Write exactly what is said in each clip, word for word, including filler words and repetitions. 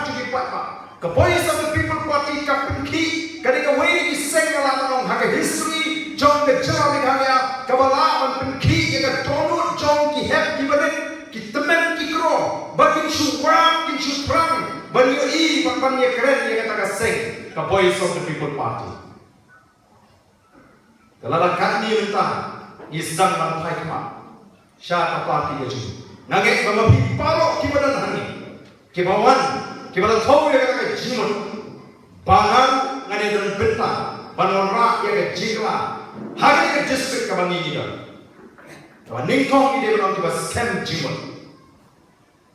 jong ki paidbah. Ka Voice of the People Party ka pynkhih, ka dei kawei na ki seng, nga la ong, ha ka history jong ka jylla Meghalaya kaba lah ban pynkhih ïa ka dohnud jong ki hep ki barit, ki tymmen ki kro, ba kin shu wad, kin shu thrang ban ïohi bad ban ïakren ïa kata ka seng, ka Voice of the People Party. Te lada katne mynta ngi sdang ban phai khmat sha ka party ka jong ngi, nga ngeit ba ma phi baroh kiba don hangne, kiba wan, kiba la thew ïa ka jingmut, ba ngan, ngan ïa don bynta ban wanrah ïa ka jingkylla ha kane ka district kaba ngi don. Kaba nyngkong ngi dei ban long kiba skhem jingmut.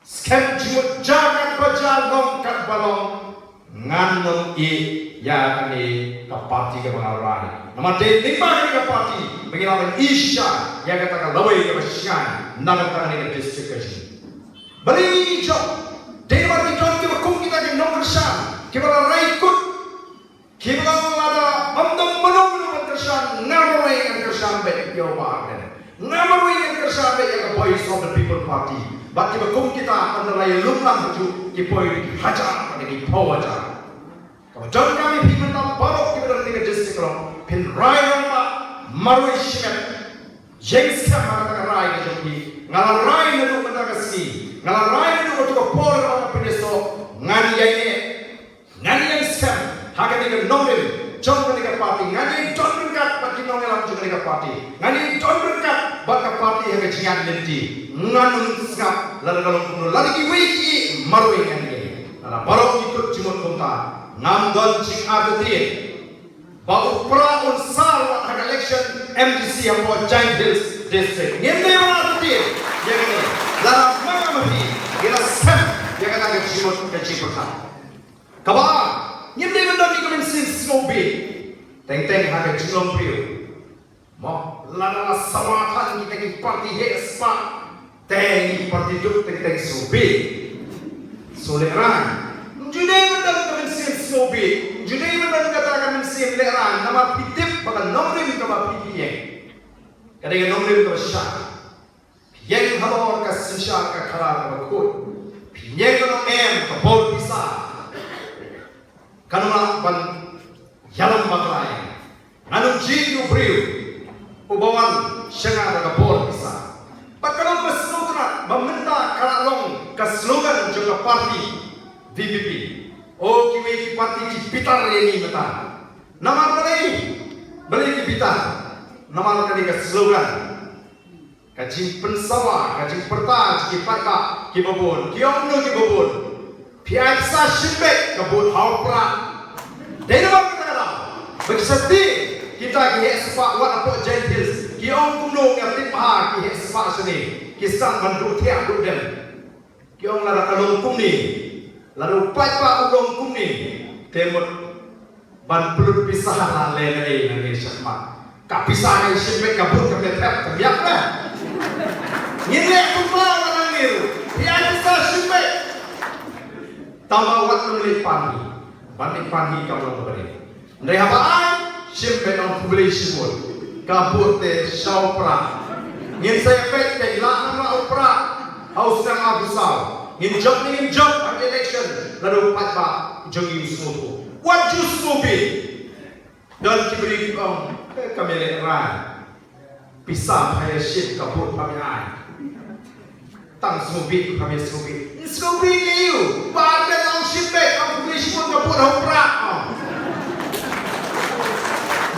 Skhem jingmut, jia katba jia, long katba long, ngan ym ïeh ïa kane ka party kaba nga rai. Namar dei lyngba kane ka party ba ngi lah ban ïohi shisha ïa kata ka lawei kaba shngaiñ na ka bynta kane ka district ka jong ngi. Balei ngi jop? Dei namar ki don kiba kum kita ki nongkyrshan kiba la rai kut, kiba la ong, lada ym don mano mano ban kyrshan, nga marwei ngan kyrshan beit ïa u Bah Ardent. Nga marwei ngan kyrshan beit ïa ka Voice of the People Party. Bad kiba kum kita ynda la ïalum lang ha juh ki poi da ki hajar bad da ki phew hajar. Kaba donkam ïa phi mynta baroh kiba don ha kane ka district ka long, phin rai rangbah, marwei shimet, ïeng skhem ha kata ka rai ka jong phi. Nga la rai naduh mynta ka sngi, nga la rai naduh kato ka por kaba nga pynïasoh, ngan ïaineh, ngan ïeng skhem ha kane ka nongrim jong kane ka party, ngan ïeng don ryngkat bad ki nongïalam jong kane ka party, ngan ïeng don ryngkat bad ka party ha ka jingïaid lynti. Ngan ym sngap lada ka long kumno, lada kiwei ki ïeh, marwei ngan ïeng. Lada baroh ki kut jingmut kumta, ngam don jingartatien ba u Prah un sar wat ha ka election MDC hapoh Jaintia Hills District. Ngim dei ban artatien ïa kane. Lada ma nga ma phi ngi la skhem ïa kata ka jingmut ka jingpyrkhat. Kaba ar, ngim dei ban don ïa ka mynsiem sngewbit teng teng ha ka jinglong briew. Mo, lada la sawa than kita ki party heh spah, te ngi ki party duk teng teng sngewbit, sngewlehraiñ. Ym ju dei ban don ka mynsiem sngewbit, ym ju dei ban don kata ka mynsiem lehraiñ, namar phi tip ba ka nongrim kaba phi ïeng ka dei ka nongrim kaba shai. Phi ïeng halor ka synshar ka khadar kaba khuid. Phi ïeng ban ong em, ka bor pisa kan ym lah ban ïalam bakla ïa nga. Ngan ym jied ïa u briew uba wan sha nga da ka bor pisa. Bad ka long kaba sngewtynnat ba mynta ka la long ka slogan jong ka party VPP. O kiwei ki party ki bitar ïa ngi mynta. Namar balei? Balei ki bitar? Namar kane ka slogan, ka jingpynsawa, ka jingpyrta jong ki paidbah kiba bun, ki ong kumno kiba bun? Phi ai pisa shim beit, ka vote ha u Prah. Dei namar kata ka daw ba ki sa tieng kita ki heh spah wat hapoh Jaintia Hills, ki ong kumno, nga tip bha ki heh spah shane ki sdang ban duh thiah duh dem. Ki ong lada ka long kumne, lada u paidbah u long kumne, te mut ban pynlut pisa la leh na ei nangne shakhmat. Ka pisa ka shim beit, ka vote kam thep, kam ïap na. Ngin leh kumba la nangne ruh, ïa pisa shim beit. Tangba wat nym leit pan hi. Ban leit pan hi kam long kaba dei. Hynrei haba ai shim beit, ong khublei shibun, ka vote te sha u Prah. Ngin sa ïa peit te lah ne em lah u Prah ha u snem arphew saw. Ngin jop ne ngin jop ha ka election lada u paidbah jong ngi u sngewthuh. Wat ju sngewbit. Don ki briew ki ong, eh, kam ïalehrain. Pisa pha ïa shim, ka vote pham ïa ai. Tang sngewbit pham ïa sngewbit. Sngewbit ïa u. Ba ka long shim beit, ong khublei shibun, ka vote ha u Prah.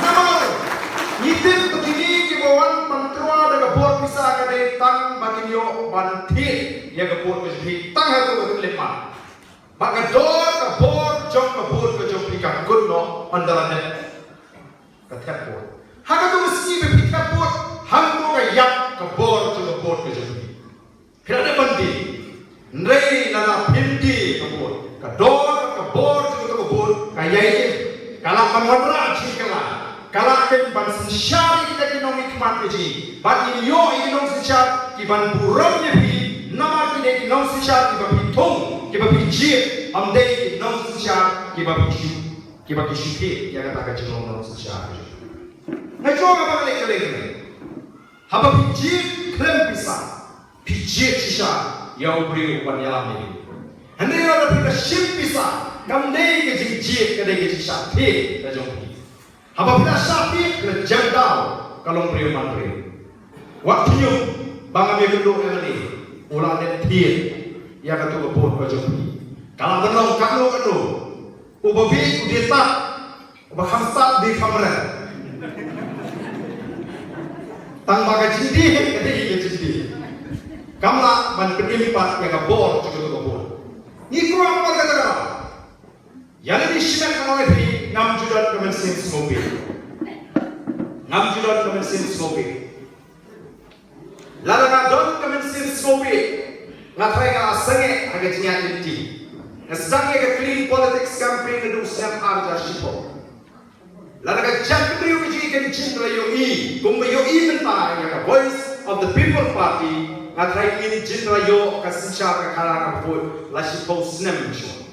Namar ngi tip ba kine kiba wan ban tyrwa da ka bor pisa ka dei tang ba kin ïoh ban thied ïa ka vote ka jong phi tang ha ka vote ka lem ma. Ba ka dor ka bor jong ka vote ka jong phi ka kut noh ynda la dep ka thep vote. Ha kato ka sngi ba phi thep vote, hangto ka ïap ka bor jong ka vote ka jong phi. Phi la dep ban die. Hynrei lada phim die ka vote, ka dor ka bor jong kato ka vote ka ïai im. Ka lah ban wanrah jingkylla. Ka lah kem ban synshar ïa kita ki nongmihkhmat ka jong ngi. Bad ngin ïoh ïa ki nongsynshar ki ban burom ïa phi. Namar ki dei ki nongsynshar kiba phi thung, kiba phi jied. Ym dei ki nongsynshar kiba phi shu Kiba ki shu thied ïa kata ka jinglong nongsynshar. Nga jong nga ba nga leh ka leh ka leh. Haba phi jied khlem pisa, phi jied shisha ïa u briew uban ïalam ïa phi. Hynrei lada phi la shim pisa, kam dei ka jingjied, ka dei ka jingshah thied ka jong phi. Haba phi la shah thied, phi la jam daw ka longbriew manbriew. Wat phi ïoh ba ngam ïakynduh ïa kane, u la dep thied ïa katu ka vote ka jong phi. Ka la ban long katno katno, uba bieit u dei tad, uba kham stad u dei kham rem. Tang ba ka jingdih ka dei ka jingdih. Kam lah ban pynim pat ïa ka bor jong katu ka vote. Ngi kwah bor kata ka daw. Ïa lade shimet nga ong ïa phi, ngam ju don ka mynsiem sngewbha. Ngam ju don ka mynsiem sngewbha. Lada nga don ka mynsiem sngewbha, nga tharai nga la sangeh ha ka jingïaid lynti. Nga sdang ïa ka clean politics campaign naduh u snem ar hajar shiphew. Lada ka jaitbynriew ka jong ngi kan jin la ïohi kumba ïohi mynta ïa ka Voice of the People Party, nga tharai ngin jin la ïoh ka synshar ka khadar kaba khuid la shiphew snem shuwa.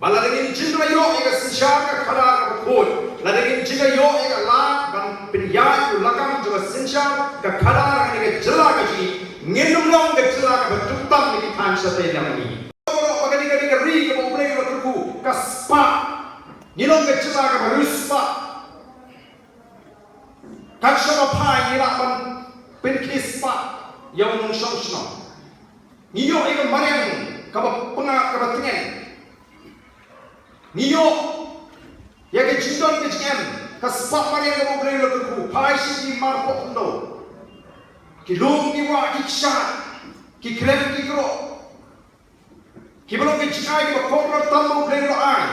Bad lada ngin jin la ïoh ïa ka synshar ka khadar kaba khuid, lada ngin jin la ïoh ïa ka lad ban pynïaid u lakam jong ka synshar ka khadar ha kane ka jylla ka jong ngi, ngin ym long ka jylla kaba duk tam na ki thaiñ shatei na ngi. Ba kane ka dei ka ri kaba U Blei u la kyrkhu ka spah. Ngi long ka jylla kaba riewspah. Kan shong ba phai ngi lah ban pynkhie spah ïa u nongshong shnong. Ngi ïoh ïa ka mariang kaba pyngngad kaba tngen. Ngi ïoh ïa ka jingdon ka jingem, ka spah mariang kaba U Blei u la kyrkhu. Phai sha ki marpoh khyndew, ki lum ki wah ki kshaid, ki khlem ki kro. Kiba long ki jingaiei kiba kordor tam ba U Blei u la ai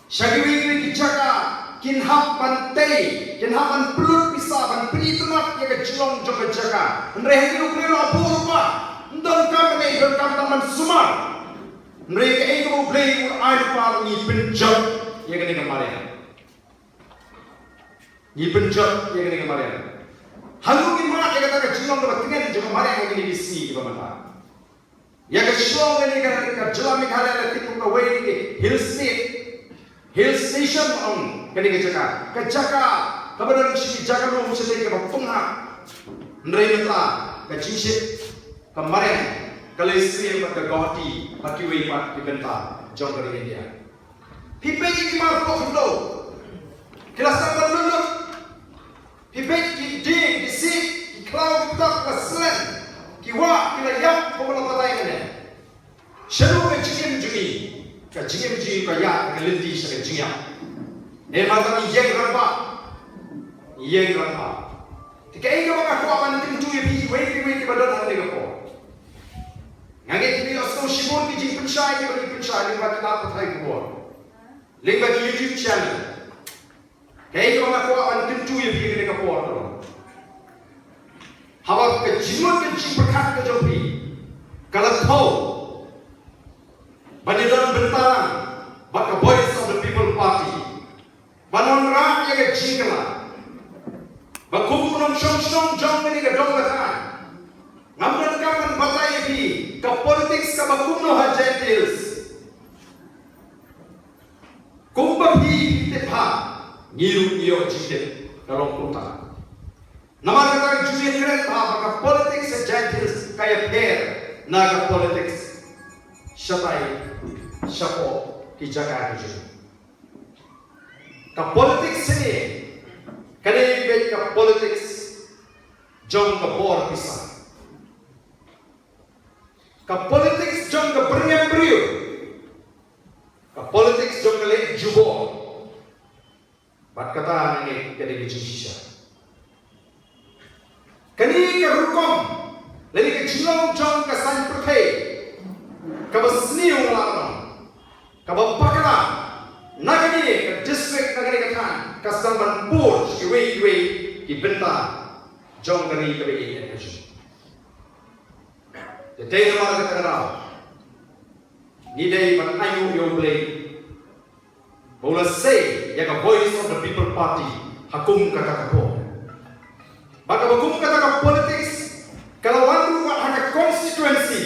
sha kiwei kiwei ki jaka, kin hap ban tei, kin hap ban pynlut pisa ban pynitynnad ïa ka jinglong jong ka jaka. Hynrei hangne U Blei u la buh lypa, ym donkam ban ïeit, donkam tang ban sumar. Hynrei kaei kaba U Blei u la ai lypa, ngi pynjot ïa kane ka mariang. Ngi pynjot ïa kane ka mariang. Haduh ngin mad ïa kata ka jinglong kaba tngen jong ka mariang ha kine ki sngi kiba mynta. Ïa ka Shillong kane ka, ka jylla Meghalaya la tip kum kawei na ki hill state, hill station ong kane ka jaka. Ka jaka kaba don shi jaka lum shatei kaba pynhap. Hynrei mynta ka jingshit ka mariang ka la ïasyriem bad ka Guwahati bad kiwei pat ki bynta jong ka ri India. Phi peit ki marpoh khyndew ki la sdang ban lut lut. Phi peit ki dieng, ki siej, ki khlaw, ki btap, ki la slem, ki wah ki la ïap, kumba la batai mynne. Shano ka jingim jong ngi? Ka jingim jong ngi ka ïaid ka lynti sha ka jingïap. Ne mynta ngi ïeng rangbah, ngi ïeng rangbah. Te kaei kaba nga kwah ban kyntu ïa phi kiwei kiwei kiba don ha kane ka por. Nga ngeit phi ïohsngew shibun ki jingpynshai kiba ngi pynshai lyngba ki lad pathai khubor, lyngba ki YouTube channel. Kaei kaba nga kwah ban kyntu ïa phi ha kane ka por, haba ka jingmut ka jingpyrkhat ka jong phi ka la thew ban ïadon bynta lang bad ka Voice of the People Party, ban wanrah ïa ka jingkylla, ba kum u nongshong shnong jong kane ka dong ka thaiñ, ngam donkam ban batai ïa phi ka politics kaba kumno ha Jaintia Hills. Kumba phi tip bha, ngi ruh ngi ïoh jingtip ka long kumta. Namar kata ngi ju ïakren bha ba ka politics ha Jaintia Hills ka ïapher na ka politics shatai shapoh ki jaka ki jong ngi. Ka politics hangne ka dei beit ka politics jong ka bor pisa. Ka politics jong ka byrngem briew. Ka politics jong ka leh jubor. Bad kata nga ngeit ka dei ka jingshisha. Kane ka rukom lane ka jinglong jong ka saiñ pyrthei kaba sniew, nga lah ban ong kaba bakla na kane ka district, na kane ka thaiñ, ka sdang ban pur sha kiwei kiwei ki bynta jong ka ri kaba ïeit ka jong ngi. Te dei namar kata ka daw ngi dei ban ainguh ïa U Blei ba u la sei ïa ka Voice of the People Party ha kum kata ka por. Bad kaba kum kata ka politics ka la wan ruh wat ha ka constituency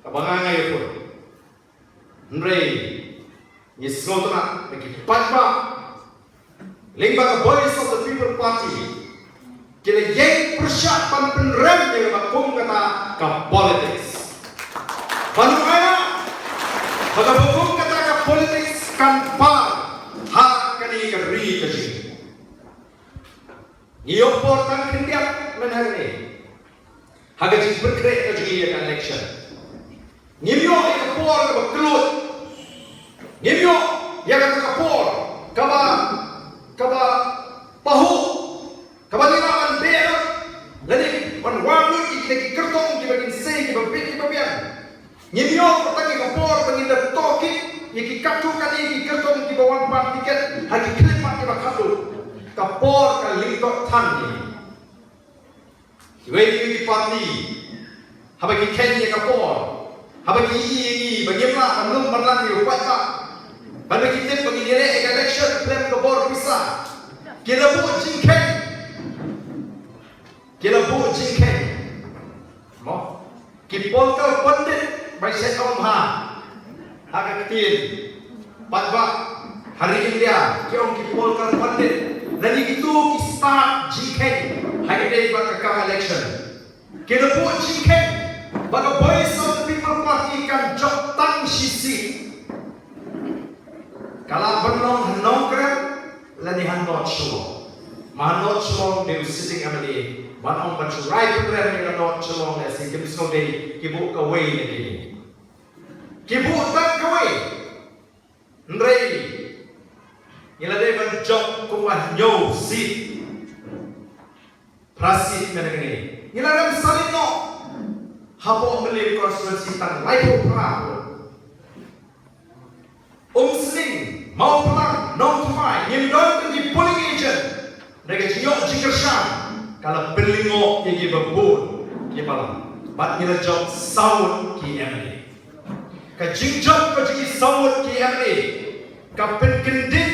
kaba nga nga ïa pun. Hynrei ngi sngewtynnat ba ki paidbah lyngba ka Voice of the People Party ki la ïeng pyrshah ban pynrem ïa kaba kum kata ka politics. Ban ong ïa kan par ha kane ka ri ka jong ngi. Ngi ïoh por tang khyndiat mynhynne ha ka jingpynkhreh ka jong ngi ïa ka election. Ngim ïoh ïa ka por kaba kylluid. Ngim ïoh ïa ka, ka por kaba, kaba pahuh, kaba ngi lah ban beh lut lane ban wad lut ïa kita ki kyrtong kiba kin sei, kiba bit, kiba biang. Ngim ïoh tang ïa ka por ba ngin da tohkit ïa ki katto katne ki kyrtong kiba wan pan tiket ha ki khyllipmat kiba khatduh. Ka por ka lyngkot than ïa ngi. Kiwei kiwei ki party haba ki kheiñ ïa ka por, haba ki ïohi ïa ngi ba ngim lah ban lum ban lang ïa u paidbah, haba ki tip ba ngin ïaleh ïa ka election khlem ka bor pisa, ki la buh jingkheiñ. Ki la buh jingkheiñ. Mo? Ki polkar pandit ba shet ong ha, ha ka ktien paidbah ha ri India, ki ong ki polkar pandit. Lane kito ki start jingkheiñ ha kane ba ka kam election. Ki la buh jingkheiñ ba ka Voice of the People Party kan jop tang shi seat. Ka lah ban long ha Nongkrem lane ha North Shillong. Ma ha North Shillong dei u sitting M L A, ban ong ban shu rai pynrem ïa ka North Shillong lehse kim sngew dei, ki buh kawei na kine. Ki buh tang kawei. Hynrei ngi la dei ban jop kumba hynñiew seat. Phra seat mynta kane ngi la rem salit noh. Hapoh Mylliem constituency tang laiphew phra. Umsning, Mawphlang, Nongthymmai, ngim don tang ki polling agent. Da ka jingïoh jingkyrshan ka la pynlyngngoh ïa kiba bun kiba la, bad ngi la jop saw ngut ki M L A. Ka jingjop ka jong ngi saw ngut ki M L A ka pynkyndit